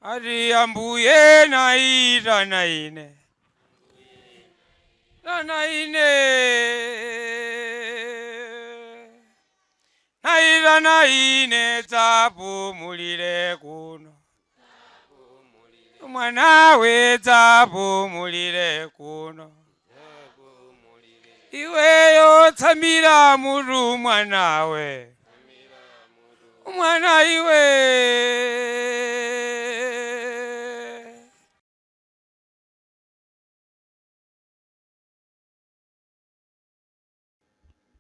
Ati Ambuye naitana ine, tana ine, naitana ine, dzapumulire kuno, mwanawe dzapumulire kuno, iweyo tsamira mutu mwanawe, mwana iwe.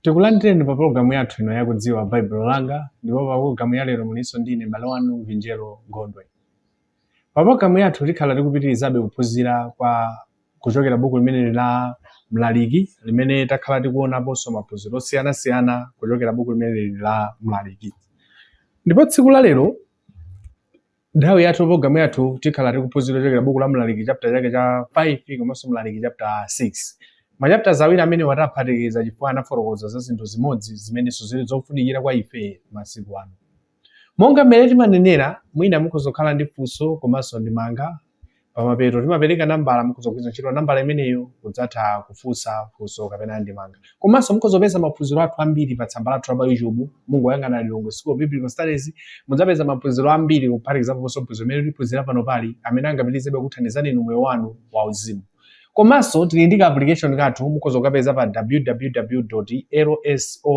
Tikulandireni pa pologalamu yathu ino yakudziwa Baibulo Langa, ndipo pa pologalamu ya lero mulinso ndine m'bale wanu Vinjero Gondwe. Pa pologalamu yathu tikhala tikupitirizabe kuphunzira kwa kuchokera buku limeneli la Mlaliki, limene takhala tikuonaponso maphunziro osiyanasiyana kuchokera buku limeneli la Mlaliki. Ndipo tsiku la lero nthawi yathu pologalamu yathu tikhala tikuphunzira kuchokera buku la Mlaliki chapter chake cha 5 komanso Mlaliki chapter 6. Ma chapters awiri amenewa taphatikiza chifukwa anafotokoza za zinthu zimodzi zimenenso zili zofunikira kwa ife masiku ano. Monga mmene timanenera, mwina mukhoza kukhala ndi funso komanso ndemanga. Pamapeto timapereka nambala, mukhoza kugwiritsa ntchito nambala imeneyo kudzatha kufunsa funso kapena ndemanga. Komanso mukhoza kupeza maphunziro athu ambiri pa tsamba lathu la pa YouTube, mungoyang'ana Lilongwe School of Biblical Studies, mudzapeza maphunziro ambiri kuphatikizaponso phunziro limene tiphunzira pano pali, amene angapitirizebe kuthandizani inu moyo wanu wauzimu. Komanso tili ndi ka application kathu, mukhoza kukapeza pa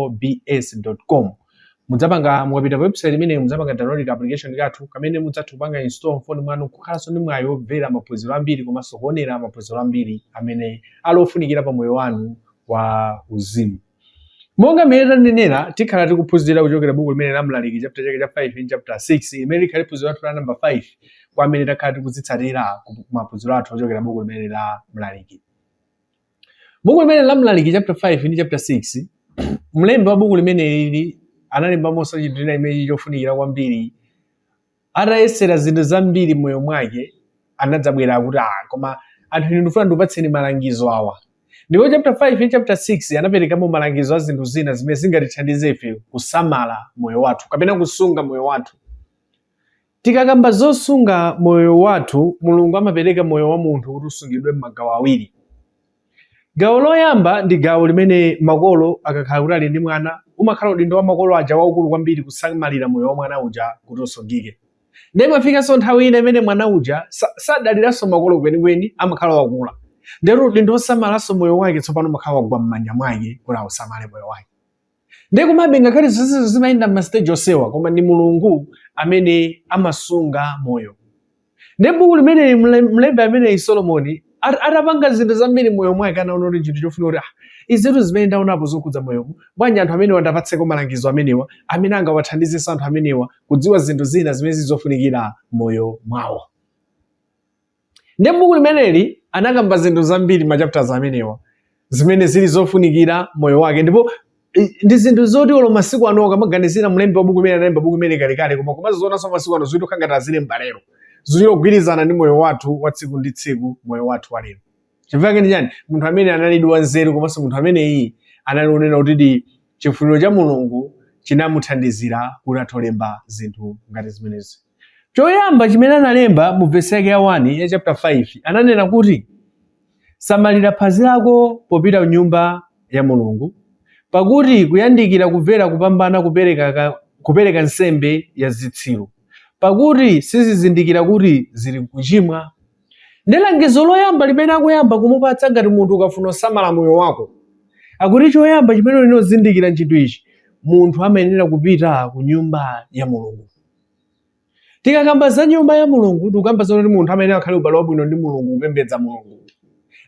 www.lsobs.com. Mudzapanga mukapita pa website imeneyo mudzapanga download ka application kathu kamene mudzatha kupanga install mfoni mwanu kukhalanso ndi mwayi womvera maphunziro ambiri komanso kuonera maphunziro ambiri amene ali ofunikira pa moyo wanu wa uzimu. Monga mmene tanenera, tikhala tikuphunzira kuchokera buku limene la Mlaliki chapter chake cha 5 ndi chapter 6, limene likhale phunziro lathu la number 5 kwa amene takhala tikuzitsatira ku maphunziro athu ochokera buku limene la Mlaliki. Buku limene la Mlaliki chapter 5 ndi chapter 6, mlembi wa buku limeneli analembamonso chinthu china chimene chofunikira kwambiri. Atayesera zinthu zambiri m'moyo mwake, anadzabwera akuti, ah, koma anthu inu ndifuna ndikupatseni malangizo awa. Ndipo chapter 5 ndi chapter 6 anaperekamo malangizo a zinthu zina zimene zingatithandize ife kusamala moyo wathu kapena kusunga moyo wathu. Tikakamba zosunga moyo wathu, Mulungu amapereka moyo wa munthu kuti usungidwe m'magawo awiri. Gawo loyamba ndi gawo limene makolo akakhala kuti ali ndi mwana, umakhala udindo wa makolo aja waukulu kwambiri kusamalira moyo wa mwana uja kuti usungike. Ndiye imafikanso nthawi ina imene mwana uja sadaliranso makolo kwenikweni, amakhala wakula. Ndiye udindo wosamalanso moyo wake tsopano umakhala wagwa m'manja mwake kuti ausamale moyo wake. Ndiye komabe ngakhale zonsezo zimayenda m'masiteji onsewa, koma ndi Mulungu amene amasunga moyo. Ndiye buku limeneli mlembi ameneyi Solomoni atapanga zinthu zambiri m'moyo mwake anaona kuti chinthu chofunika kuti ah, izitu zimene ndaonapo zokhudza moyomu, bwanji anthu amenewa ndiwapatseko malangizo amenewa amene angawathandizenso anthu amenewa kudziwa zinthu zina zimene zili zofunikira m'moyo mwawo. Ndiye m'buku limeneli anakamba zinthu zambiri ma chapters amenewa zimene zili zofunikira moyo wake, ndipo ndi zinthu zoti olo masiku ano ukamaganizira mlembi wa buku limene analemba buku limene kalekale, koma kumazionanso masiku ano zikuti ngati azilemba lero, zili ogwirizana ndi moyo wathu wa tsiku ndi tsiku, moyo wathu wa lero. Chifukwa chake ndi chani? Munthu amene analidi wanzeru komanso munthu ameneyi anali wonena kuti ndi chifuniro cha Mulungu chinamuthandizira kuti athe kulemba zinthu ngati zimenezi. Choyamba chimene analemba mu vesi yake ya 1 ya chapter 5 ananena kuti, Samalira phazi lako popita kunyumba ya Mulungu, pakuti kuyandikira kumvera kupambana kupereka nsembe ya zitsiru, pakuti sizizindikira kuti zili kuchimwa. Ndi langizo loyamba limene akuyamba kumupatsa ngati munthu ukafuna kusamala moyo wako. Akuti choyamba chimene uyenera kuzindikira nchinthu ichi, munthu amayenera kupita ku nyumba ya Mulungu. Tikakamba za nyumba ya Mulungu, tikukamba zoti munthu amayenera akhale ubale wabwino ndi Mulungu, kupembedza Mulungu.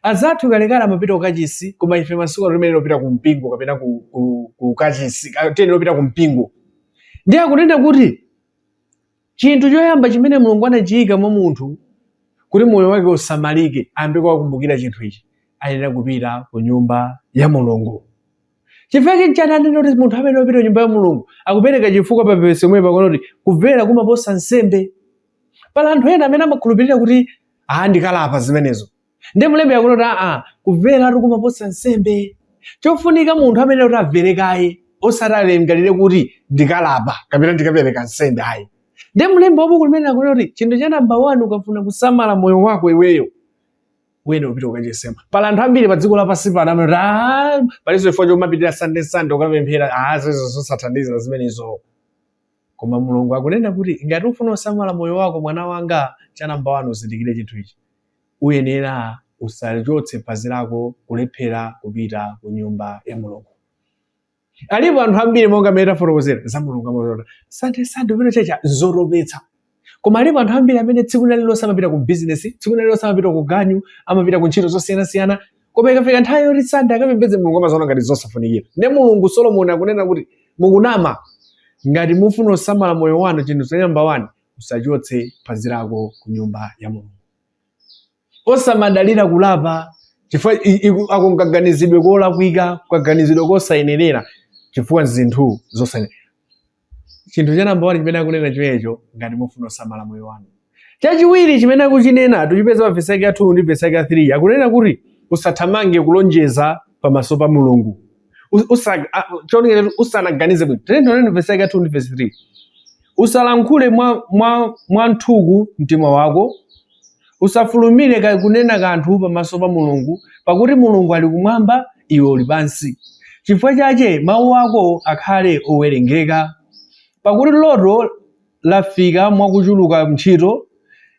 Azathu kalekale amapita ku kachisi, koma ife masiku ano timayenera kupita ku mpingo kapena ku kachisi, tiyenera kupita ku mpingo. Ndiye akunena kuti chinthu choyamba chimene Mulungu anachiyika mwa munthu kuti moyo wake usamalike, ayambe kuwakumbukira chinthu ichi, ayenera kupita ku nyumba ya Mulungu. Chifukwa chake nchani anena kuti munthu amene wapita nyumba ya Mulungu akupereka chifukwa pa vesi yomwe pakuona kuti kumvera kumaposa nsembe. Pali anthu ena amene amakhulupirira kuti ah, ndikalapa zimenezo. Ndiye mlembi akuona kuti aa, kumveratu kumaposa nsembe. Chofunika munthu amene kuti amvere kaye, osati alingalire kuti ndikalapa kapena ndikapereka nsembe ayi. Ndiye mlembi wa buku limene akunena kuti chinthu cha namba 1 ukafuna kusamala moyo wako iweyo, uyenera upite ukachesema. Pali anthu ambiri pa dziko lapansi pano amene kuti, "Ah, palinso chifukwa chomapitira Sunday Sunday ukapemphera, ah, zizo zosathandiza zimenezo." Koma Mulungu akunena kuti ngati ufuna kusamala moyo wako, mwana wanga, cha namba 1 uzindikire chinthu ichi. Uyenera usachotse phazi lako kulephera kupita ku nyumba ya Mulungu. Alipo anthu ambiri, monga mmene tafotokozera za Mulungu, amazota Sunday Sunday kupita church zotopetsa. Koma alipo anthu ambiri amene tsiku lililonse amapita ku business, tsiku lililonse amapita ku ganyu, amapita ku ntchito zosiyanasiyana, koma ikafika nthawi yoti Sunday akapembedze Mulungu, amaziona ngati zosafunikira. Ndiye Mulungu, Solomoni akunena kuti mukunama. Ngati mufuna kusamala moyo wanu, chinthu cha namba 1, usachotse phazi lako ku nyumba ya Mulungu. Osamadalira kulapa, chifukwa ako nkaganizidwe kolakwika, kaganizidwe kosayenerera, chifukwa zinthu zosayenera. Chinthu cha namba 1 chimene akunena chimenecho, ngati mufuna kusamala moyo wanu. Chachiwiri chimene akuchinena tuchipeza pa vesi yake ya 2 ndi vesi yake ya 3. Akunena kuti usathamange kulonjeza pamaso pa Mulungu Choonekera usanaganize bwino. Tiyeni vesi yake ya 2 ndi vesi 3. Usalankhule mwa nthuku mtima wako, usafulumire kunena kanthu pamaso pa Mulungu, pakuti Mulungu ali kumwamba, iwe uli pansi. Chifukwa chache mawu ako akhale owerengeka. Pakuti loto lafika mwakuchuluka ntchito,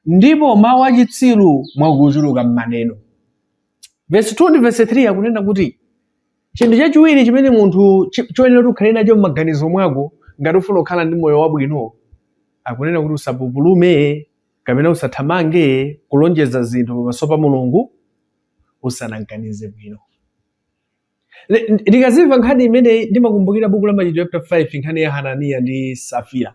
ndipo mawu achitsiru mwakuchuluka m'maneno. Verse 2 ndi verse 3 akunena kuti chinthu chachiwiri chimene munthu choyenera kuti ukhale nacho m'maganizo mwako ngati ufuna kukhala ndi moyo wabwino, akunena kuti usapupulume kapena usathamange kulonjeza zinthu pamaso pa Mulungu usanaganize bwino. Ndikazimva nkhani imeneyi, ndimakumbukira buku la Machitidwe chapter 5, nkhani ya Hananiya ndi Safira.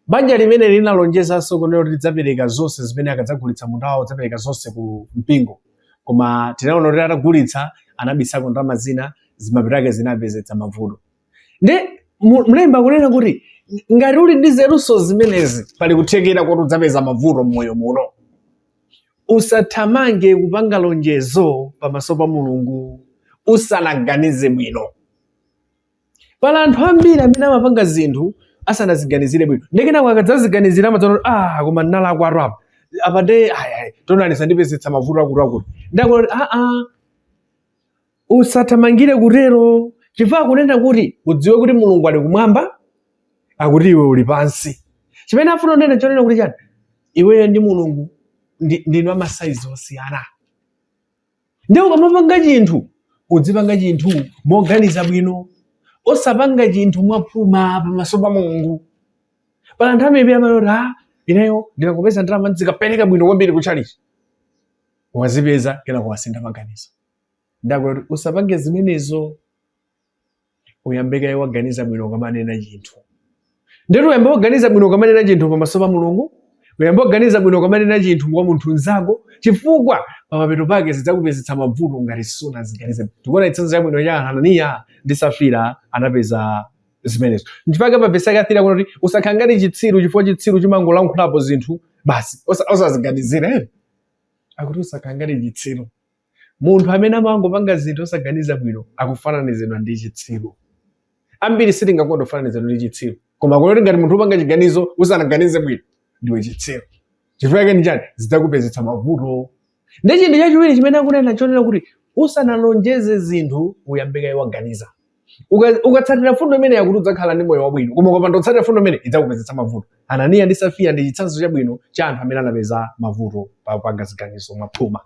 Banja limene linalonjezanso kunena kuti lidzapereka zonse zimene akadzagulitsa munda wawo, adzapereka zonse ku mpingo. Koma tinaona kuti atagulitsa anabisako ndalama zina, mapeto ake zinapezetsa mavuto. Ndi mlembi akunena kuti ngati uli ndi nzeruso zimenezi, pali kuthekera kuti udzapeza mavuto m'moyo muno. Usathamange kupanga lonjezo pamaso pa Mulungu usanaganize bwino. Pali anthu ambiri amene amapanga zinthu asanaziganizire bwino, ndi kenako akadzaziganizira amadzaona kuti, "Ah, koma ndinalakwatu apa apa, nde ayi ayi, tonani zandipezetsa mavuto akuti akuti." Ndakuti ah ah, usathamangire kutero, chifukwa akunena kuti udziwe kuti Mulungu ali kumwamba, akuti iwe uli pansi. Chimene afuna kunena chonena kuti chani? Iweyo ndi Mulungu ndinu amasaizi osiyana. Ndiye ukamapanga chinthu, udzipanga chinthu moganiza bwino, osapanga chinthu mwaphuma pamaso pa Mulungu. Pali anthu ambiri amanoti, "Ah, ineyo ndikangopeza ndalama ndizikapereka bwino kwambiri kutchalichi." Wazipeza, kenako wasintha maganizo. Ndakuti usapange zimenezo, uyambe kaye waganiza bwino ukamanena chinthu. Ndetu uyambe waganiza bwino ukamanena chinthu pamaso pa Mulungu, uyambe waganiza bwino ukamanena chinthu kwa munthu mnzako, chifukwa pamapeto pake zidzakupezetsa mavuto ngati sunaziganize. Tikuona chitsanzo chabwino cha Hananiya ndi Safira, anapeza zimenezo. Nchifukwa pa vesi yake ya 3 akuti usakhale ngati chitsiru, chifukwa chitsiru chimangolankhulapo zinthu basi osaziganizira. Akuti usakhale ngati chitsiru. Munthu amene amangopanga zinthu osaganiza bwino akufananizidwa ndi chitsiru. Ambiri sitingakonde kufananizidwa ndi chitsiru, koma akuti ngati munthu upanga chiganizo usanaganize bwino, ndiwe chitsiru. Chifukwa chake ndi chani? Zidzakupezetsa mavuto. Ndi chinthu chachiwiri chimene akunena chonena kuti usanalonjeze zinthu, uyambe kaye waganiza. Ukatsatira fundo imene yakuti udzakhala ndi moyo wabwino, koma ukapanda kutsatira fundo imene, idzakupezetsa mavuto. Hananiya ndi Safira ndi chitsanzo chabwino cha anthu amene anapeza mavuto pakupanga ziganizo mwaphuma.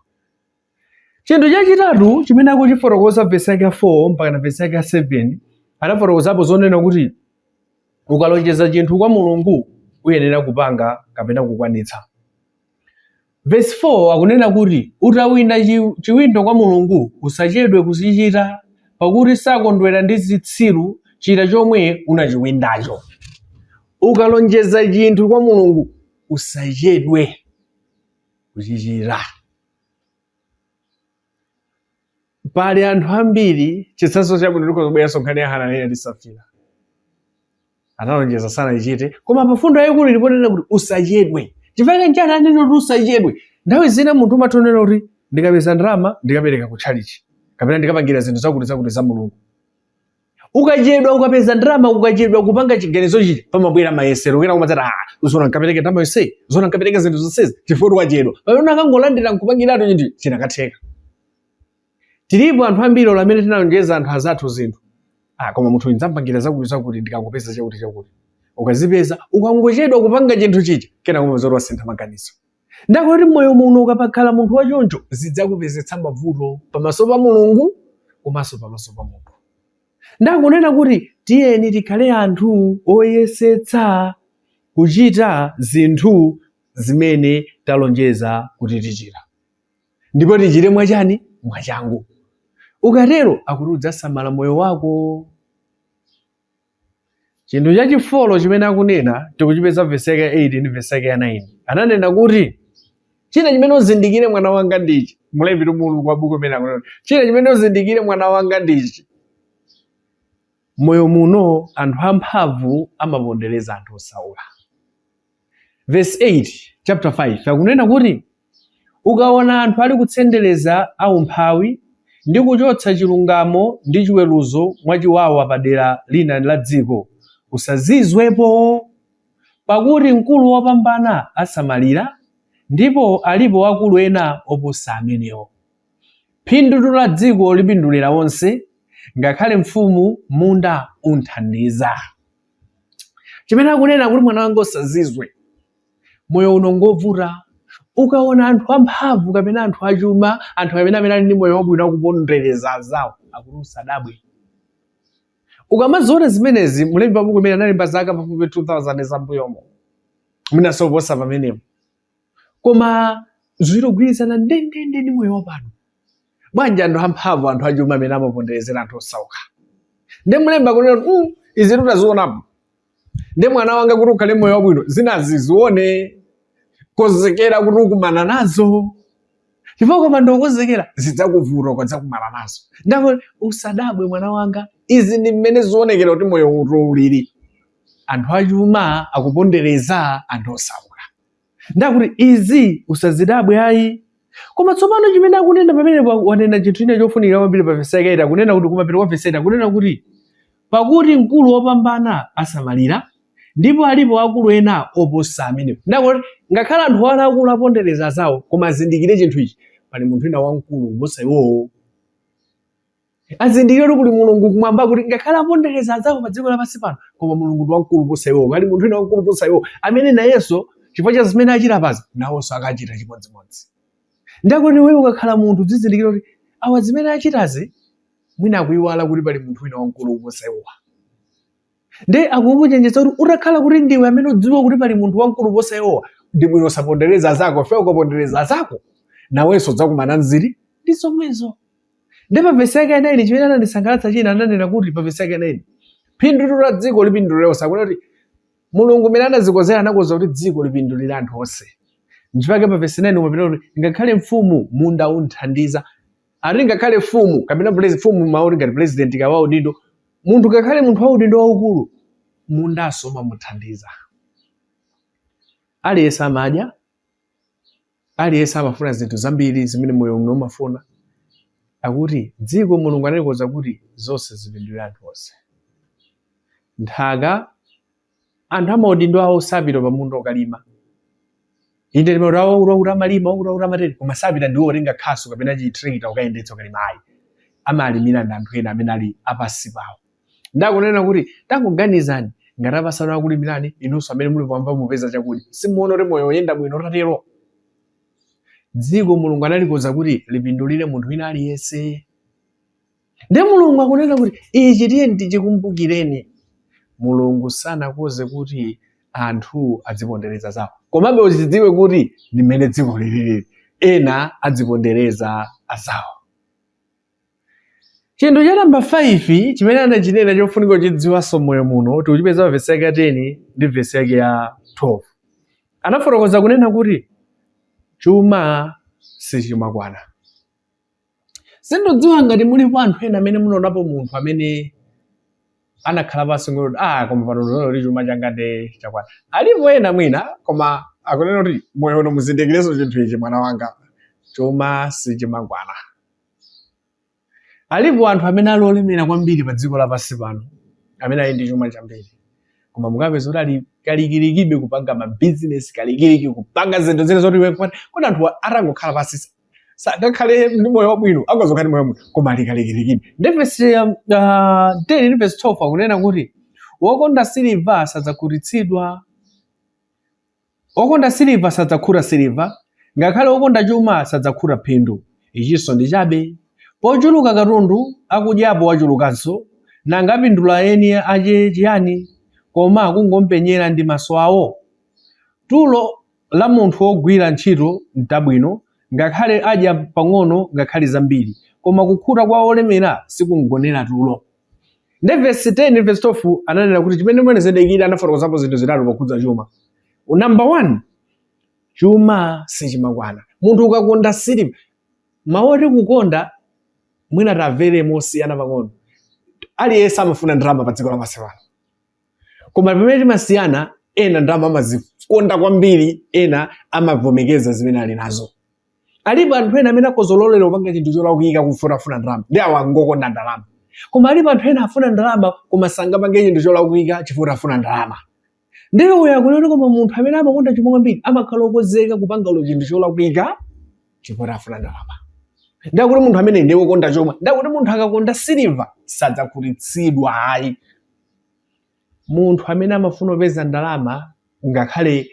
Chinthu chachitatu chimene akuchifotokoza, vesi yake ya 4 mpaka na vesi yake ya 7, anafotokozapo zonena kuti ukalonjeza chinthu kwa Mulungu, uyenera kupanga kapena kukwanitsa. Vesi 4 akunena kuti utawinda chiwindo kwa Mulungu, usachedwe kuzichita, pakuti sakondwera ndi zitsiru, chita chomwe unachiwindacho. Ukalonjeza chinthu kwa Mulungu, usachedwe kuchichita. Pali anthu ambiri, chitsanzo chabwino tikhoza kubweranso nkhani ya Hananiya ndi Safira, analonjeza sanachite. Koma pa fundo yayikulu iliponena kuti usachedwe. Chifukwa nchani anena kuti usachedwe? Nthawi zina munthu umatonena kuti ndikapeza ndalama ndikapereka ku tchalichi, kapena ndikapangira zinthu zakuti zakuti za Mulungu. Ukachedwa ukapeza ndalama, ukachedwa kupanga chiganizo chija, pamabwera mayesero. Kena kumadzati, ah, zoona nkapereke ndalama yonseyi, zoona nkapereke zinthu zonsezi, chifukwa wachedwa. Pamene akangolandira nkupangiratu chinthu chinakatheka. Tilipo anthu ambiri olo amene tinalonjeza anthu azathu zinthu. Ah, koma munthu ndidzamupangira zakuti zakuti ndikangopeza chakuti chakuti. Ukazipeza, ukangochedwa kupanga chinthu chija, kena kumapeza kuti wasintha maganizo. Ndakuti moyo muno ukapakhala munthu wachoncho, zidzakupezetsa mavuto pamaso pa Mulungu komanso pamaso pa munthu. Ndakunena kuti tiyeni tikhale anthu oyesetsa kuchita zinthu zimene talonjeza kuti tichita, ndipo tichite mwachani? Mwachangu. Ukatero akuti udzasamala moyo wako. Chinthu chachifolo chimene akunena tikuchipeza vesi yake ya 8 ndi vesi yake ya 9. Ananena kuti china chimene uzindikire mwana wanga ndichi. Mlembi Mulungu wa buku limene akunena kuti china chimene uzindikire mwana wanga ndichi. Moyo muno anthu amphamvu amapondereza anthu osauka. Verse 8 chapter 5 akunena kuti ukaona anthu ali kutsendereza aumphawi ndi kuchotsa chilungamo ndi chiweruzo mwachiwawa padera lina la dziko, usazizwepo, pakuti mkulu wopambana asamalira, ndipo alipo akulu ena oposa amenewo. Phindu la dziko lipindulira onse, ngakhale mfumu munda unthandiza. Chimene akunena kuti mwana wanga usazizwe, moyo uno ngovuta. Ukaona anthu amphamvu kapena anthu achuma, anthu amene amene ali ndi moyo wabwino akupondereza anzawo, akuti usadabwe. Ukamaziona zimenezi, mlembi wa buku imene analemba zaka pafupi 2000 zambuyomo, mwinanso kuposa pamenepo, koma zilogwirizana ndendende ndi moyo wapano. Bwanji anthu amphamvu, anthu achuma amene amaponderezera anthu osauka? Ndi mlembi akunena kuti izi tutazionapo. Ndi mwana wanga, kuti ukhale moyo wabwino, zinazi zione, konzekera kuti ukumana nazo, chifukwa ukapanda kukonzekera zidzakuvuta ukadzakumana nazo. Ndako usadabwe mwana wanga, izi ndi mmene zionekera kuti moyo uto ulili. Anthu achuma akupondereza anthu osauka. Ndakuti izi usazidabwe ayi. Koma tsopano chimene akunena pamene wanena chinthu china chofunikira kwambiri pa vesi yake 8, akunena kuti kumapeto kwa vesi 8 akunena kuti pakuti mkulu wopambana asamalira, ndipo alipo akulu ena oposa amenewo. Ndakuti ngakhale anthu ala akulu apondereza azawo, koma azindikire chinthu ichi, pali munthu wina wamkulu kuposa iwowo. Azindikire kuti kuli Mulungu kumwamba, kuti ngakhale apondereza anzawo pa dziko lapansi pano, koma Mulungu ndi wamkulu kuposa iwowo. Pali munthu wina wamkulu kuposa iwowo amene nayenso chifukwa cha zimene achita pazi, nawonso akachita chimodzimodzi. Ndakuti iweyo ukakhala munthu uzizindikira kuti awa zimene achitazi, mwina akuiwala kuti pali munthu wina wamkulu kuposa iwowa. Nde akukuchenjeza kuti utakhala kuti ndiwe amene udziwa kuti pali munthu wamkulu kuposa iwowa, ndi bwino usapondereza azako, chifukwa ukapondereza azako nawenso udzakumana nziri ndi zomwezo. Ndi pa vesi yake ya 9 chimene anandisangalatsa china, ananena kuti pa vesi yake ya 9, phindu la dziko lipindulira onse. Akunena kuti Mulungu mmene anazikonzera, anakonza kuti dziko lipindulire anthu onse. Nchifukwa pa vesi 9 umapita kuti ngakhale mfumu munda unthandiza. Ati ngakhale mfumu kapena mfumu mawu ngati president kawa udindo, munthu ngakhale munthu wa udindo waukulu, mundanso umamuthandiza. Aliyense amadya, aliyense amafuna zinthu zambiri zimene moyo uno umafuna. Akuti dziko Mulungu analikonza kuti zonse zipindulire anthu onse. Nthaka, anthu amaudindo awo sapita pamunda ukalima. Inde limoti awo wakuti amalima, wakuti wakuti amatere, koma sapita ndiwo otenga khasu kapena chitrekita ukayendetsa ukalima ayi. Amalimira ndi anthu ena amene ali apasi pawo. Ndakunena kuti tangoganizani, ngati apasanu akulimirani, inunso amene muli pamwamba mupeza chakudya, simuona kuti moyo uyenda bwino utatero? Dziko Mulungu analikonza kuti lipindulire munthu wina aliyense. Ndi Mulungu akunena kuti ichi tiye tichikumbukireni. Mulungu sanakonze kuti anthu adzipondereza zawo, komabe uzidziwe kuti ndi mmene dziko lilili, ena adzipondereza azawo. Chinthu cha namba 5 chimene anachinena chofunika kuchidziwanso moyo muno tikuchipeza pa vesi yake ya 10 ndi vesi yake ya 12. Anafotokoza kunena kuti chuma sichimakwana. Sindidziwa ngati mulipo anthu ena amene munaonapo munthu amene anakhala pansi ngoti, ah, koma pano ndinaona kuti chuma changa ndi chakwana. Alipo ena mwina, koma akunena kuti moyo uno muzindikirenso chinthu ichi mwana wanga, chuma sichimakwana. Alipo anthu amene ali olemera kwambiri pa dziko lapansi pano, amene ali ndi chuma chambiri, koma mukapeza kuti ali kalikilikibe kupanga mabizinesi, kalikiliki kupanga zinthu zina zoti iwe kodi anthu atangokhala pansi sangakhale ndi moyo wabwino? Angazokhala ndi moyo wabwino, koma ali kalikilikibe. Ndi vesi 10 ndi vesi 12 akunena kuti wokonda siliva sadzakhutitsidwa, Wokonda siliva sadzakhuta siliva, ngakhale wokonda chuma sadzakhuta phindu. Ichinso ndi chabe. Pochuluka katundu, akudyapo wachulukanso, nanga apindula eni ache chiyani, koma kungompenyera ndi maso awo? Tulo la munthu wogwira ntchito ntabwino, ngakhale adya pang'ono ngakhale zambiri, koma kukhuta kwa wolemera sikumgonera tulo. Nde vesi 10 ndi vesi 12 ananena kuti chimene mwene zedekira anafotokozapo zinthu zitatu pokhudza chuma. Number one, chuma sichimakwana. Munthu ukakonda siliva, mawu oti kukonda mwina tamvere mosiyana pang'ono. Aliyense amafuna ndalama pa dziko lapansi pano, koma pamene timasiyana, ena ndalama amazikonda kwambiri, ena amavomekeza zimene ali nazo. Alipo anthu ena amene akhoza kulolera kupanga chinthu cholakwika kufunafuna ndalama, ndi awa ngokonda ndalama. Koma alipo anthu ena afuna ndalama koma sangapange chinthu cholakwika chifukwa afuna ndalama. Ndiye uyo akunena, koma munthu amene amakonda chuma kwambiri amakhala okonzeka kupanga ulo chinthu cholakwika chifukwa afuna ndalama. Ndakuti munthu amene ndiye wokonda chuma, ndakuti munthu akakonda siliva sadzakhutitsidwa ayi. Munthu amene amafuna kupeza ndalama ngakhale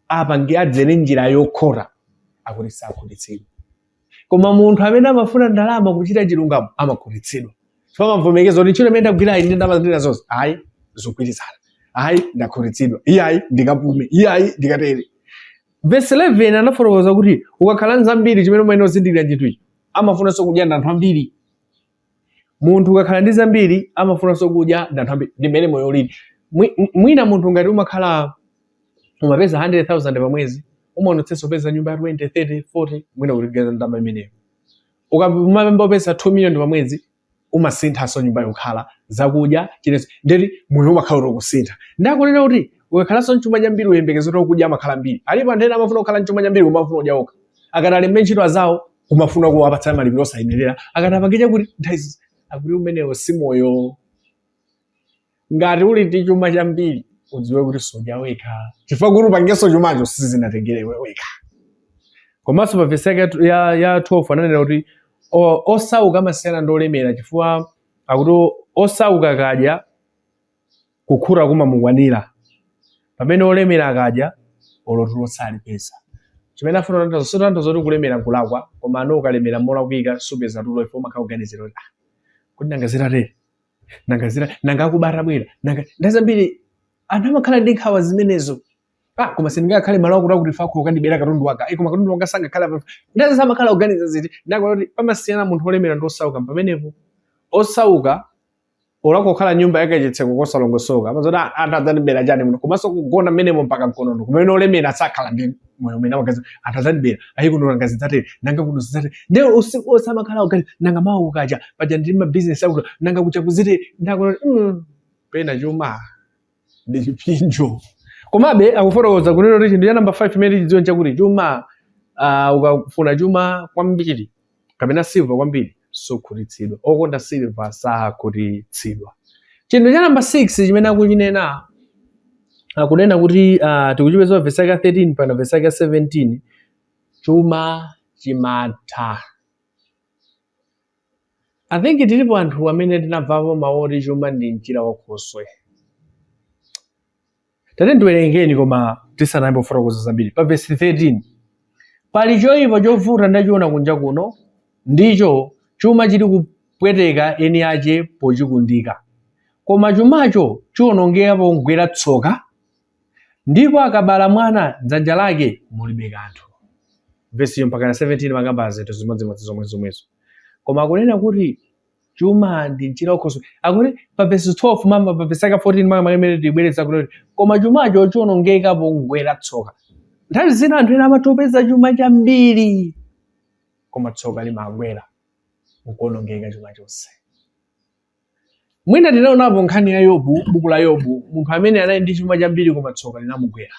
apange adzere njira yokhota, akuti sakhutitsidwa. Koma munthu amene amafuna ndalama kuchita chilungamo amakhutitsidwa, chifukwa amavomekeza kuti ntchito imene ndagwirayi ndi ndalama zimene nazozi, ayi, zikugwirizana, ayi, ndakhutitsidwa, iyayi, ndikapume, iyayi, ndikatere. Verse 11 anafotokoza kuti ukakhala nzambiri, chimene umayenera kuzindikira chinthu ichi, amafunanso kudya ndi anthu ambiri. Munthu ukakhala ndi zambiri amafunanso kudya ndi anthu ambiri. Ndi mmene moyo ulili. Mwina munthu ngati umakhala umapeza 100,000 pa mwezi, umaonetsetsa upeza nyumba ya 20, 30, 40, mwina kuligeza ndalama imeneyo. Ukamapemba upeza 2 million pa mwezi, umasinthanso nyumba yokhala, zakudya, chinenso, ndeti moyo umakhala uli kusintha. Ndakunena kuti ukakhalanso mchuma chambiri, uyembekeze kuti kudya amakhala ambiri. Alipo anthu ena amafuna kukhala mchuma chambiri koma amafuna kudya okha. Akati alembe ntchito azawo, kumafuna kuwapatsa malipiro osayenerera. Akati apange chakuti nthawi zonse, akuti umenewo si moyo. Ngati uli ndi chuma chambiri, udziwe kuti sudya wekha, chifukwa kuti upangenso chumacho sizinatengere iwe wekha. Komanso pa vesi yake ya 12 ananena kuti osauka amasiyana ndi olemera, chifukwa akuti osauka akadya kukhuta kumamukwanira, pamene olemera akadya olo tulo salipeza. Chimene afuna kutanthauza, sitanthauza kuti kulemera nkulakwa, koma ano ukalemera molakwika supeza tulo, ifo umakhala kuganizira kuti, ah, kuti nanga zitatere, nanga zita, nanga akuba atabwera, nanga ndazambiri. Anthu amakhala ndi nkhawa zimenezo. Ah, koma sindingakhale malo akuti akuti fakho ukandibera katundu wanga, eh, koma katundu wanga sangakhale apa. Ndazi amakhala kuganiza ziti. Ndakuona kuti pamasiyana munthu olemera ndi osauka pamenepo. Osauka olako kukhala nyumba yake chitseko kosalongosoka, amazoti, "Ah, anthu adzandibera chani muno?" Komanso kugona mmenemo mpaka mkonono. Kumene olemera sakhala ndi moyo umene amaganiza anthu adzandibera, ayi, kuno nanga zidzatere, nanga kuno zidzatere. Ndiye usiku wonse amakhala kuganiza, nanga mawa kukacha, paja ndili mabizinesi akuti, nanga kucha kuzitere. Ndakuona kuti pena chuma ndi chipsinjo. Komabe akufotokoza kunena kuti chinthu cha namba 5 imene tichidziwe nchakuti chuma, ukafuna chuma kwambiri kapena silver kwambiri sukhutitsidwa. Okonda silver sakhutitsidwa. Chinthu cha namba 6 chimene akuchinena, akunena kuti tikuchipeza pa vesi yake 13 pana vesi yake 17, chuma chimatha. I think tilipo anthu amene tinamvapo mawu oti chuma ndi mchira wa khoswe. Tate ndiwerengeni, koma tisanayambe kufotokoza zambiri. Pa vesi 13, pali choyipa chovuta ndachiona kunja kuno, ndicho chuma chili kupweteka eni ache pochikundika, koma chumacho chiwonongeka pomgwera tsoka, ndipo akabala mwana dzanja lake mulibe kanthu. Vesiyo mpaka na 17 makamba zinthu zimodzimodzi zomwe zomwezo, koma akunena kuti chuma ndi mchira wakhoswe. Akuti pa vesi 12 mama, pa vesi yake 14 mama imene tibwereza kuti koma chumacho chiwonongeka pomgwera tsoka. Nthawi zina anthu ena amatopeza chuma chambiri, koma tsoka limagwera nkuonongeka chuma chonse. Mwina tinaonapo nkhani ya Yobu, buku la Yobu, munthu amene anali ndi chuma chambiri koma tsoka linamugwera.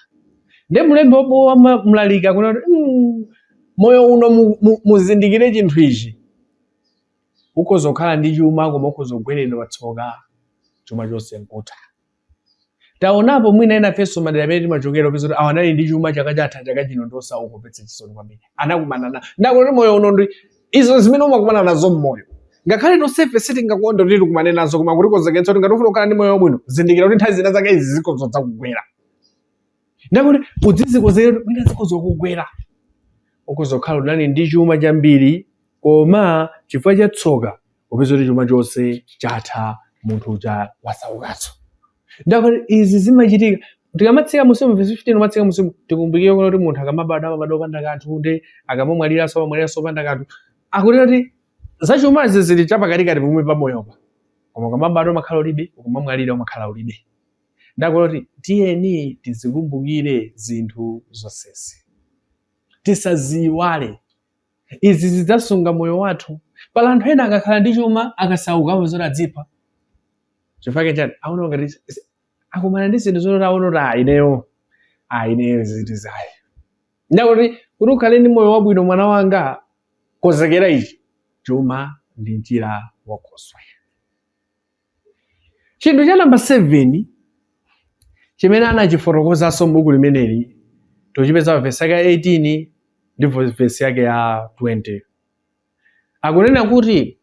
Ndiye mlembi wa Mlaliki akunena kuti moyo uno muzindikire chinthu ichi. Ukhoza kukhala ndi chuma koma ukhoza kugweredwa tsoka, chuma chonse nkutha. Taonapo mwina enafenso madera amene timachokera, upeza kuti awa anali ndi chuma chaka chatha, chaka chino ndi osauka, kupetsa chisoni kwambiri. Anakumana na ndakuti moyo uno ndi izo zimene umakumana nazo mmoyo. Ngakhale tonsefe sitingakonde kuti tikumane nazo, koma kutikonzekeretsa kuti ngati ufuna kukhala ndi moyo wabwino, zindikira kuti nthawi zina zake izi zikhoza kudzakugwera. Ndakuti udzizikonzekera kuti mwina zikhoza kukugwera. Ukhoza kukhala unali ndi chuma chambiri, koma chifukwa cha tsoka upeza kuti chuma chonse chatha, munthu uja wasaukanso. Ndakuti izi zimachitika. Tikamatsika musimu, verse 15 umatsika musimu, tikumbukire kuti munthu akamabadwa amabadwa opanda kanthu, nde akamamwaliranso amamwaliranso opanda kanthu. Akuti kuti zachumazi zili chapakatikati pomwe pamoyopa, koma ukamabadwa umakhala ulibe, ukamamwalira umakhala ulibe. Ndakuti tiyeni tizikumbukire zinthu zonsezi, tisaziyiwale. Izi zidzasunga moyo wathu. Pali anthu ena akakhala ndi chuma, akasauka amazoti adzipha. Chifukwa chani? Aona ngati akumana ndi zinthu zoti aona kuti ah, ineyo, ah, ineyo zinthu zayi. Ndakuti kuti ukhale ndi moyo wabwino, mwana wanga, konzekera ichi: chuma ndi mchira wa khoswe. Chinthu cha namba 7 chimene anachifotokozanso m'buku limeneli tochipeza pa vesi yake ya 18 ndi vesi yake ya 20. Akunena kuti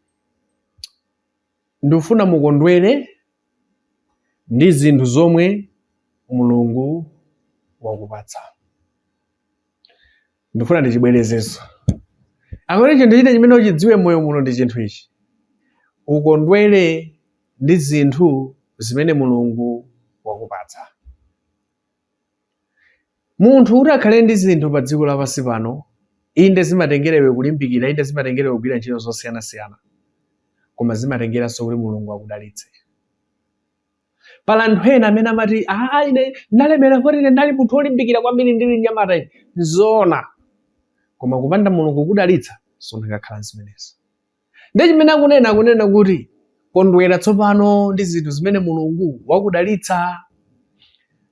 ndifuna mukondwere ndi zinthu zomwe Mulungu wakupatsa. Ndifuna ndichibwerezenso. Akuti chinthu china chimene uchidziwe moyo muno ndi chinthu ichi: ukondwere ndi zinthu zimene Mulungu wakupatsa. Munthu kuti akhale ndi zinthu pa dziko lapansi pano, inde zimatengera iwe kulimbikira, inde zimatengera iwe kugwira ntchito zosiyanasiyana, koma zimatengeranso kuti Mulungu akudalitse. Pali anthu ena amene amati, "Ah, ine ndalemera poti ine ndali munthu wolimbikira kwambiri ndili mnyamata ine." Nzoona, koma kupanda Mulungu kudalitsa sunakakhala zimenezo. Ndi chimene akunena, akunena kuti kondwera tsopano ndi zinthu zimene Mulungu wakudalitsa.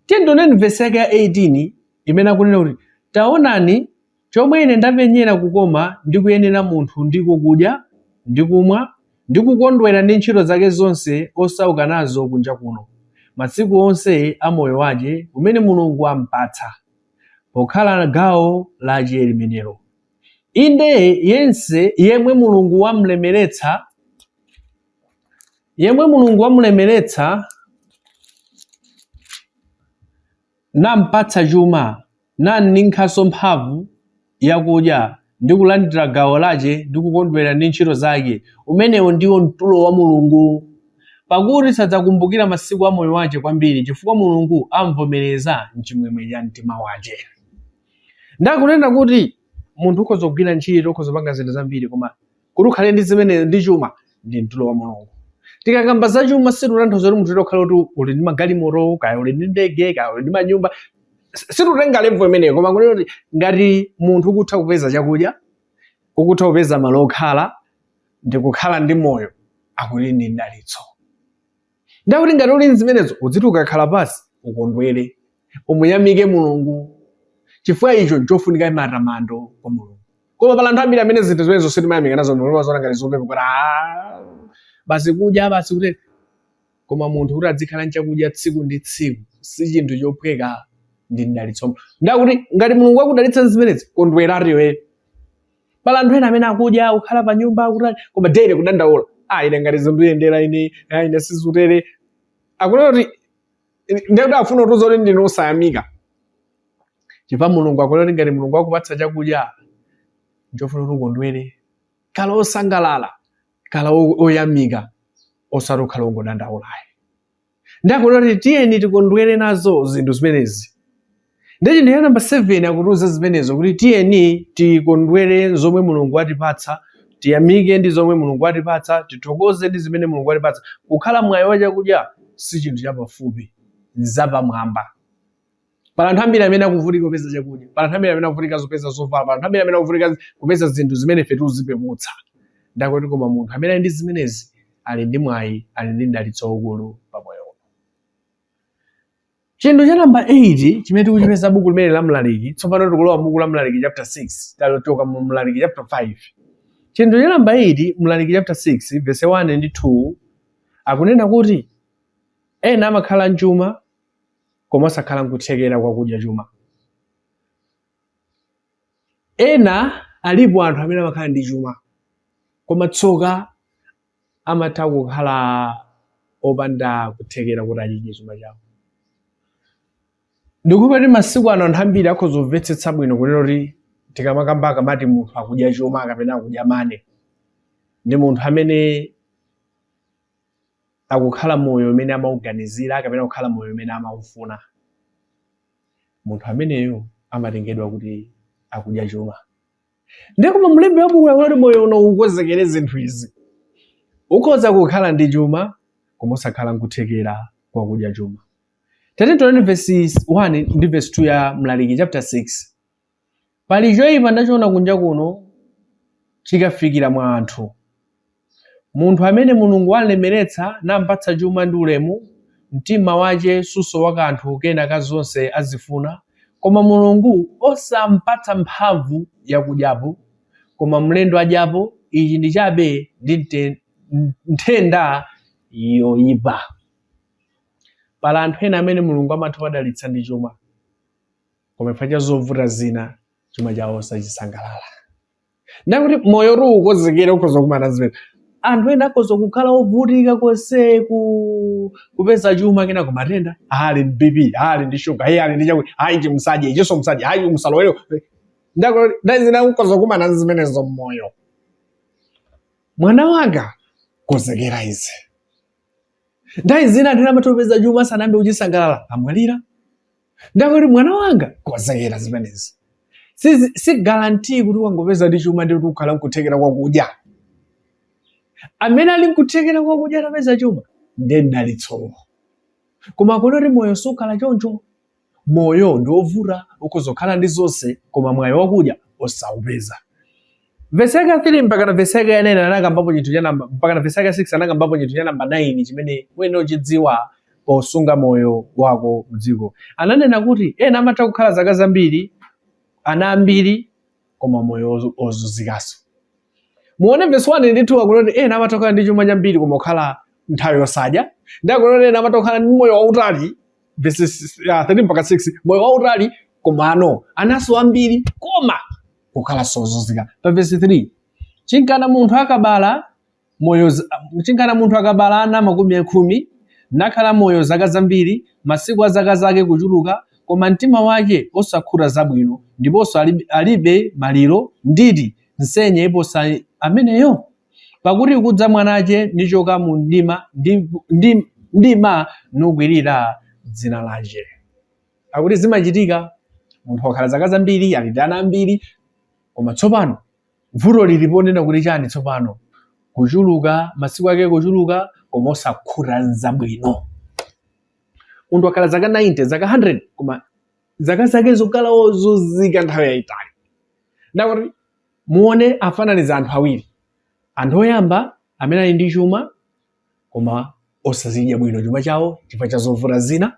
Tiye tioneni vesi yake ya 18 imene akunena kuti, "Taonani, chomwe ine ndapenyera kukoma ndi kuyenera munthu ndiko kudya ndi kumwa ndi kukondwera ndi ntchito zake zonse osauka nazo kunja kuno, masiku onse a moyo wace umene Mulungu ampatsa, pokhala gawo lace limenelo. Inde yense yemwe Mulungu wamlemeretsa, yemwe Mulungu wamulemeretsa nampatsa chuma, namninkhanso mphamvu yakudya ndi kulandira gawo lace ndi kukondwera ndi ntchito zake, umenewo ndiwo mtulo wa Mulungu. Pakuti sadzakumbukira masiku a moyo wace kwambiri, chifukwa Mulungu amvomereza m'chimwemwe cha mtima wace." Ndakunena kuti munthu ukhoza kugwira ntchito, ukhoza kupanga zinthu zambiri, koma kuti ukhale ndi zimene ndi chuma ndi mtulo wa Mulungu. Tikakamba za chuma sitikutanthauza kuti munthu ukhala kuti uli ndi magalimoto, kaya uli ndi ndege, kaya uli ndi manyumba. Situtenga level imeneyo, koma kunena kuti ngati munthu ukutha kupeza chakudya, ukutha kupeza malo okhala ndi kukhala ndi moyo, akuti ndi mdalitso. Ndakuti ngati uli zimenezo, udziti ukakhala pasi ukondwere, umuyamike Mulungu, chifukwa icho nchofunika matamando kwa Mulungu. Koma pali anthu ambiri amene zinthu zimenezo sitimayamika nazo, timaziona ngati zopepa, kuti "Ah, basi kudya basi kuti." Koma munthu kuti adzikhala nchakudya tsiku ndi tsiku si chinthu chophweka, ndi mdalitso. Ndakuti ngati Mulungu akudalitsa zimenezi, kondweratu iwe. Pali anthu ena amene akudya, kukhala pa nyumba, akutani, koma daily kudandaula, "Ah, ine ngati zindiyendera ine, ah, ine sizutere." Akunena kuti ndikuti afuna kutiuza kuti ndinu osayamika, chifukwa Mulungu akunena kuti ngati Mulungu akupatsa chakudya, nchofuna kuti ukondwere, khala osangalala, khala oyamika, osati kukhala ongodandaulayi. Ndakunena kuti tiyeni tikondwere nazo zinthu zimenezi. Ndi chinthu cha namba 7 akutiuza zimenezo, kuti tiyeni tikondwere zomwe Mulungu watipatsa, tiyamike ndi zomwe Mulungu watipatsa, tithokoze ndi zimene Mulungu watipatsa. Kukhala mwayi wa chakudya si chinthu chapafupi, nzapamwamba. Pali anthu ambiri amene akuvutika kupeza chakudya, pali anthu ambiri amene akuvutika kupeza zovala, pali anthu ambiri amene akuvutika kupeza zinthu zimene ife tikuzipeputsa. Ndakuti koma munthu amene ali ndi zimenezi ali ndi mwayi, ali ndi mdalitso waukulu pa moyo uno. Chinthu cha namba 8 chimene tikuchipeza buku limene la Mlaliki, tsopano tikulowa buku la Mlaliki chapter 6, tachoka mu Mlaliki chapter 5. Chinthu cha namba 8, Mlaliki chapter 6 verse 1 ndi 2, akunena kuti ena amakhala mchuma koma osakhala nkuthekera kwa kudya chuma. Ena alipo anthu amene amakhala ndi chuma koma tsoka amatha kukhala opanda kuthekera kuti achidye chuma chawo. Ndikupa kuti masiku ano anthu ambiri akhoza kumvetsetsa bwino kunena kuti tikamakamba akamati munthu akudya chuma kapena akudya money, ndi munthu amene akukhala moyo umene amauganizira kapena kukhala moyo umene amaufuna. Munthu ameneyo amatengedwa kuti akudya chuma. Ndiye koma mlembi wa buku akuti moyo uno ukonzekere zinthu izi. Ukhoza kukhala ndi chuma koma osakhala nkuthekera kwa kudya chuma. Tati tione verse 1 ndi verse 2 ya Mlaliki chapter 6. Pali choyipa ndachiona kunja kuno chikafikira mwa anthu. Munthu amene Mulungu wamlemeretsa nampatsa chuma ndi ulemu, mtima wache susowa kanthu kena ka zonse azifuna, koma Mulungu osampatsa mphamvu yakudyapo, koma mlendo adyapo, ichi ndi chabe ndi nthenda yoyipa. Pali anthu ena amene Mulungu amatha kuwadalitsa ndi chuma, koma chifukwa cha zovuta zina chuma chawo sachisangalala. Ndakuti moyo tu ukonzekere ukhoza kumana zimene anthu ena akhoza kukhala ovutika konseku kupeza chuma, kena kumatenda, ali ndi BP, ali ndi shuga, iye ali ndi chakuti, ayi ichi musadye, ichinso musadye, ayi musalowere. Ndakuti ndazina ukhoza kumana zimenezo mmoyo. Mwana wanga, konzekera izi. Nthawi zina anthu ena amatha kupeza chuma sanayambe kuchisangalala amwalira. Ndakuti mwana wanga, konzekera zimenezi. Si guarantee kuti wangopeza ndi chuma ndi kuti ukhala nkuthekera kwakudya. Amene ali nkuthekera kwakudya atapeza chuma ndiye mdalitsowo. Koma akuona kuti moyo sukhala choncho. Moyo ndi wovuta, ukhoza kukhala ndi zonse koma mwayi wakudya osaupeza. Vesi yake ya 3 mpaka na vesi yake ya 9 anakambapo chinthu cha namba, mpaka na vesi yake ya 6 anakambapo chinthu cha namba 9 chimene uyenera uchidziwa posunga moyo wako mdziko. Ananena kuti ena amatha kukhala zaka zambiri, ana ambiri, koma moyo ozunzikanso. Muone verse 1 ndi 2 akuti ena amatha kukhala ndi chuma chambiri koma kukhala nthawi yosadya. Ndi akuti ena amatha kukhala ndi moyo wautali, verse 3 mpaka 6, moyo wautali koma ano anaso ambiri koma kukhala sozunzika. Pa verse 3, chinkana munthu akabala moyo, chinkana munthu akabala ana 10, nakhala moyo zaka zambiri, masiku a zaka zake kuchuluka, koma mtima wake osakhuta zabwino, ndiponso alibe maliro, nditi nsenye iposa ameneyo? Pakuti kudza mwanache nichoka mu mdima, ndi mdima nukwirira dzina lache. Akuti zimachitika, munthu wakhala zaka zambiri, ali ndi ana ambiri, koma tsopano vuto lilipo nena kuti chani tsopano? Kuchuluka, masiku ake kuchuluka, koma osakhuta nzabwino. Munthu wakhala zaka 90, zaka 100, koma zaka zake zokhala ozunzika nthawi yayitali. Ndakuti muone afananiza anthu awiri. Anthu oyamba amene ali ndi chuma koma osazidya bwino chuma chawo chifukwa cha zovuta zina.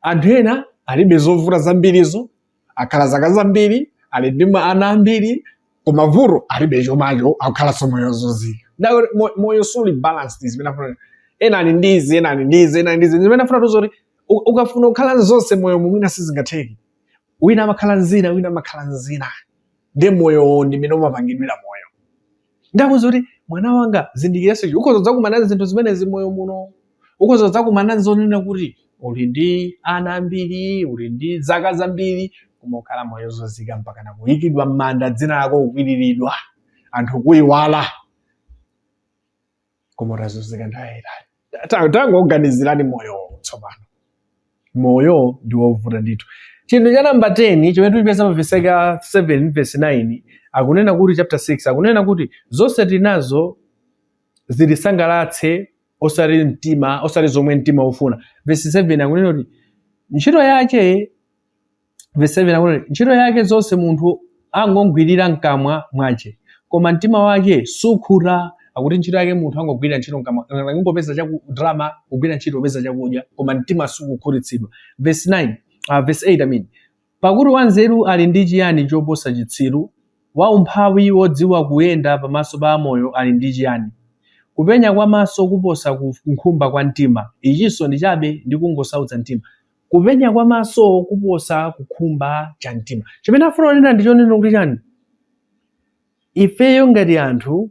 Anthu ena alibe zovuta zambirizo, akhala zaka zambiri, ali ndi ana ambiri, koma vuto alibe chumacho, akukhalanso moyo ozunzika. Ndakuti moyo suli balanced. Zimene afuna ena ali ndi izi, ena ali ndi izi, ena ali ndi izi. Zimene afuna tuzoti ukafuna kukhala zonse moyo mwina sizingatheke. Wina amakhala nzina, wina amakhala nzina. Ndi moyo ndi mmene umapangidwira moyo. Ndakuza kuti mwana wanga, zindikiranso ichi, ukhoza kudzakumana ndi zinthu zimenezi moyo muno. Ukhoza kudzakumana zonena kuti uli ndi ana ambiri, uli ndi zaka zambiri, koma ukhala moyo ozunzika mpaka na kuyikidwa m'manda, dzina lako kukwiriridwa, anthu kuyiwala, koma utazunzika nthawi yayitali. Tangoganizirani moyo tsopano. Moyo ndi wovuta ndithu. Chinthu cha namba 10 chimene tichipeza pa vesi ya 7 verse 9, akunena kuti chapter 6 akunena kuti zonse tinazo zitisangalatse, osati mtima, osati zomwe mtima ufuna. Verse 7 akunena kuti ntchito yake, verse 7 akunena kuti ntchito yake zonse munthu angogwirira mkamwa mwache, koma mtima wake sukhuta. Akuti ntchito yake munthu angogwirira ntchito mkamwa, angopeza ndalama, kugwira ntchito kupeza chakudya, koma mtima sukukhutitsidwa. Verse 9, verse 8 I mean. Pakuti wanzeru ali ndi chiyani choposa chitsiru? Waumphawi wodziwa kuyenda pamaso pa amoyo ali ndi chiyani? Kupenya kwa maso kuposa kukhumba kwa mtima. Ichinso ndi chabe ndi kungosautsa mtima. Kupenya kwa maso kuposa kukhumba cha mtima. Chimene afuna kunena ndi chonena kuti chani? Ifeyo ngati anthu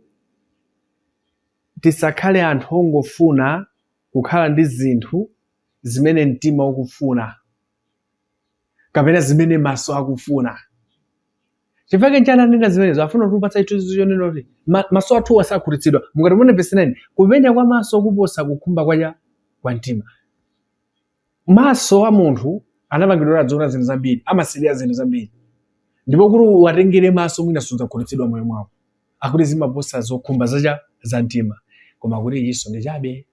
tisakhale anthu ongofuna kukhala ndi zinthu zimene mtima ukufuna kapena zimene maso akufuna. Chifukwa chani anena zimenezo? Afuna kutipatsa chithunzi chonena kuti maso athu asakhutitsidwa. Mukati muone verse 9, kupenya kwa maso kuposa kukhumba kwa mtima. Maso a munthu anapangidwa kuti adziona zinthu zambiri, amasilira zinthu zambiri, ndipo kuti uwatengere maso mwina sudzakhutitsidwa moyo mwako. Akuti zimaposa zokhumba zacha za mtima, koma kuti ichinso ndi chabe.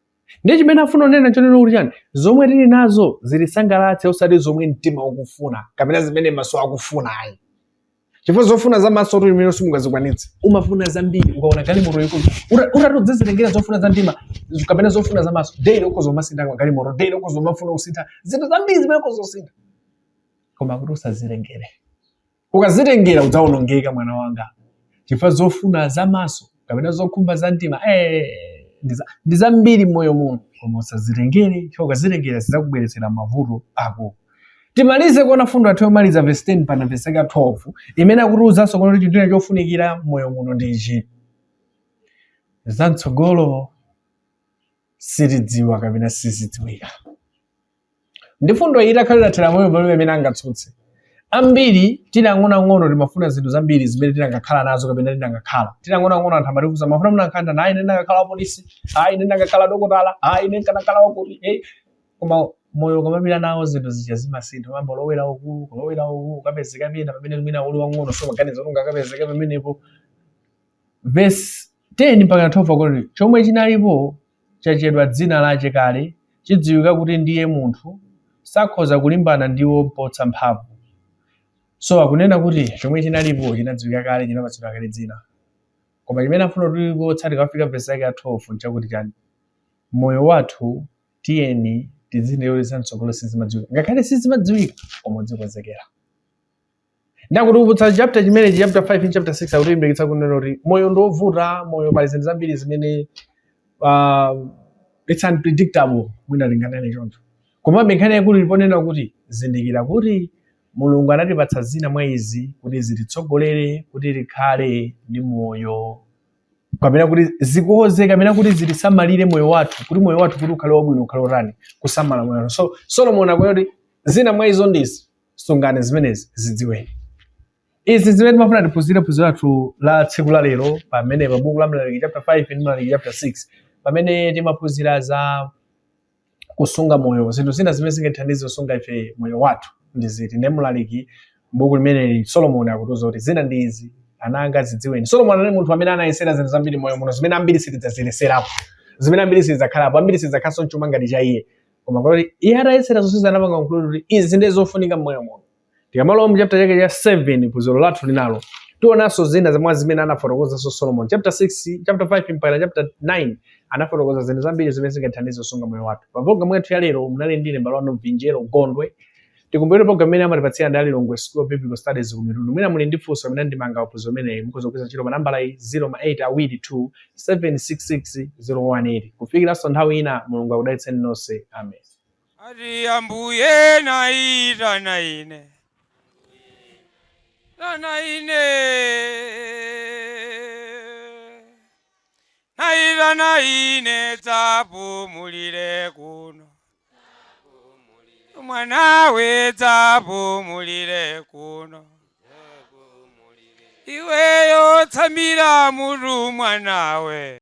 Ndiye chimene afuna kunena chonena kuti chani? Zomwe tili nazo zitisangalatse, osati zomwe mtima ukufuna kapena zimene maso akufuna ayi. Chifukwa zofuna za maso tu imene simungazikwanitse, umafuna zambiri. Ukaona galimoto ikulu, utati udzizitengera zofuna za mtima kapena zofuna za maso, daily ukhoza umasintha galimoto, daily ukhoza umafuna kusintha zinthu zambiri zimene ukhoza kusintha, koma kuti usazitengere. Ukazitengera udzawonongeka, mwana wanga, chifukwa zofuna za maso kapena zokhumba za mtima ndi zambiri m'moyo muno, koma usazitengere, chifukwa ukazitengera zidzakubweretsera mavuto ako. Timalize kuona fundo yathu yomaliza, verse 10 pana verse 12, imene akutiwuzanso kuti chinthu china chofunikira m'moyo muno ndi ichi: zamtsogolo sitidziwa kapena sizidziwika. Ndi fundo iyi itakhalira thera moyo, palibe amene angatsutse. Ambiri tili ang'onoang'ono timafuna zinthu zambiri zimene tinangakhala nazo kapena tinangakhala. Tili ang'onoang'ono anthu amatifunsa, mafuna munakhala ndani? Ayi, ine ndingakhala wapolisi, ayi, ine ndingakhala dokotala, ayi, ine nkanakhala wakuti. Koma moyo ukamapita nawo, zinthu zija zimasintha, umamba ulowera uku, kulowera uku, ukapezeka pena pamene mwina uli wang'ono sumaganiza kuti ungakapezeke pamenepo. Verse 10 mpaka 12 akuti, chomwe chinalipo chachedwa dzina lache kale, chidziwika kuti ndiye munthu sakhoza kulimbana ndi wopotsa mphamvu. So akunena kuti chomwe chinalipo chinadziwika kale, chinapatsidwa kale dzina, koma chimene afuna kutipotsa tikafika verse yake ya 12 nchakuti chani? Moyo wathu tiyeni tizindikire kuti zamtsogolo sizimadziwika. Ngakhale sizimadziwika, koma udzikonzekera. Ndakutiputsa chapter chimenechi, chapter 5 ndi chapter 6, akutilimbikitsa kunena kuti moyo ndi wovuta, moyo pali zinthu zambiri zimene it's unpredictable, mwina tinganene choncho. Komabe nkhani yaikulu iliponena kuti zindikira kuti Mulungu anatipatsa zina mwa izi kuti zititsogolere kuti tikhale ndi moyo, kapena kuti zikoze, kapena kuti zitisamalire moyo wathu, kuti moyo wathu kuti ukhale wabwino, ukhale otani, kusamala moyo wathu. So Solomon akunena kuti zina mwa izo ndizi, sungani zimenezi, zidziweni izi. Zimene timafuna tiphunzire phunziro lathu la tsiku la lero pamene pa buku la Mlaliki chapter 5 ndi Mlaliki chapter 6, pamene timaphunzira za kusunga moyo. Zinthu zina zimene zingatithandize kusunga ife moyo wathu ndi ziti? Ndi Mlaliki buku limeneli, Solomon akutiuza kuti zina ndi izi, ana anga, zidziweni. Solomon anali munthu amene anayesera zinthu zambiri moyo muno zimene ambiri sitidzaziyeserapo, zimene ambiri sitidzakhalapo, ambiri sitidzakhalanso mchuma ngati cha iye. Koma kuti iye atayesera zonse, anapanga conclude kuti izi ndiye zofunika mmoyo muno. Tikamalowa mu chapter chake cha 7, phunziro lathu linalo, tionanso zina zamwa zimene anafotokozanso Solomon. Chapter 6, chapter 5 mpaka chapter 9 anafotokoza zinthu zambiri zimene zingatithandize kusunga moyo wathu. Pa program yathu ya lero munali ndine m'bale wanu Vinjero Gondwe. Tikumbukire program imene amatipatsira ndi Lilongwe School of Biblical Studies ku Mitundu. Mwina muli ndi funso amene ndimanga phunziro imeneyi, mukhoza kugwiritsa ntchito pa nambala iyi, 082 766 018. Kufikiranso nthawi ina, Mulungu akudalitseni nonse, amen. Ati Ambuye naitana ine, tana ine, naitana ine, dzapumulire kuno mwanawe, dzapumulire kuno iweyo, tsamira mutu mwanawe.